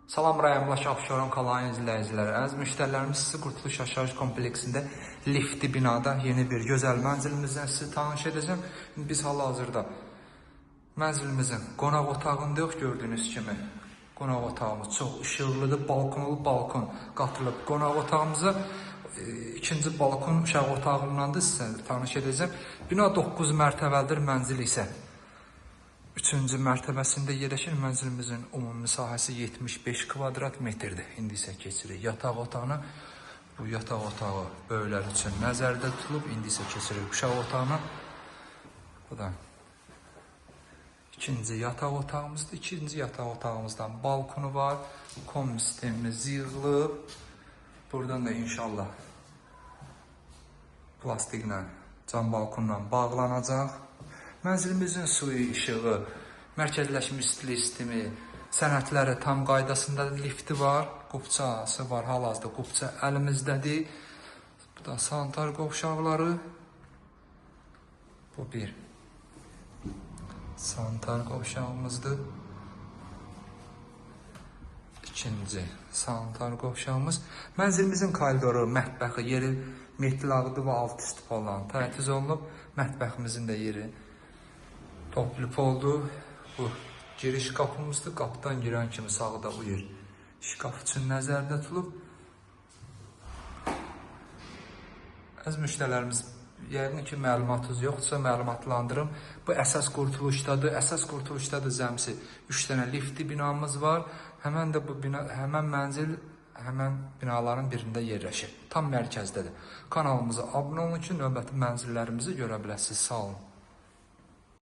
Salam rayonundakı Abşeron Kalanın izləyiciləri. Əziz müştərilərimiz, sizi Qurtuluş Yaşayış Kompleksində liftli binada yeni bir gözəl mənzilimizdən sizi tanış edəcəm. Biz hal-hazırda mənzilimizin qonaq otağındayıq, gördüyünüz kimi. Qonaq otağımız çox işıqlıdır, balkonlu balkon qatılıb qonaq otağımıza. İkinci balkon uşaq otağından da sizə tanış edəcəm. Bina 9 mərtəbəlidir, mənzil isə 3-cü mərtəbəsində yerləşir. Mənzilimizin ümumi sahəsi 75 kvadrat metrdir. İndi isə keçirik yataq otağına. Bu yataq otağı böyüklər üçün nəzərdə tutulub. İndi isə keçirik uşaq otağına. Bu da ikinci yataq otağımızdır. İkinci yataq otağımızdan balkonu var. Kombi sistemimiz yığılıb. Buradan da inşallah plastiklə, cam balkonla bağlanacaq. Mənzilimizin suyu, işığı, mərkəzləşmiş istilik sistemi, sənədləri tam qaydasındadır, lifti var, qupçası var, hal-hazırda qupça əlimizdədir. Bu da sanitar qovşaqları. Bu bir sanitar qovşağımızdır. İkinci sanitar qovşağımız. Mənzilimizin koridoru, mətbəxi, yeri metlaqdır və alt üstü falan təchiz olunub. Mətbəximizin də yeri toplu poldur. Bu giriş qapımızdır. Qapıdan girən kimi sağda bu yer şkaf üçün nəzərdə tutulub. Əziz müştərilərimiz, yəqin ki məlumatınız yoxdursa məlumatlandırım. Bu əsas Qurtuluşdadır. Əsas Qurtuluşdadır cəmsi 3 dənə liftli binamız var. Həmən də bu bina, həmən mənzil həmən binaların birində yerləşir. Tam mərkəzdədir. Kanalımıza abunə olun ki, növbəti mənzillərimizi görə biləsiniz. Sağ olun.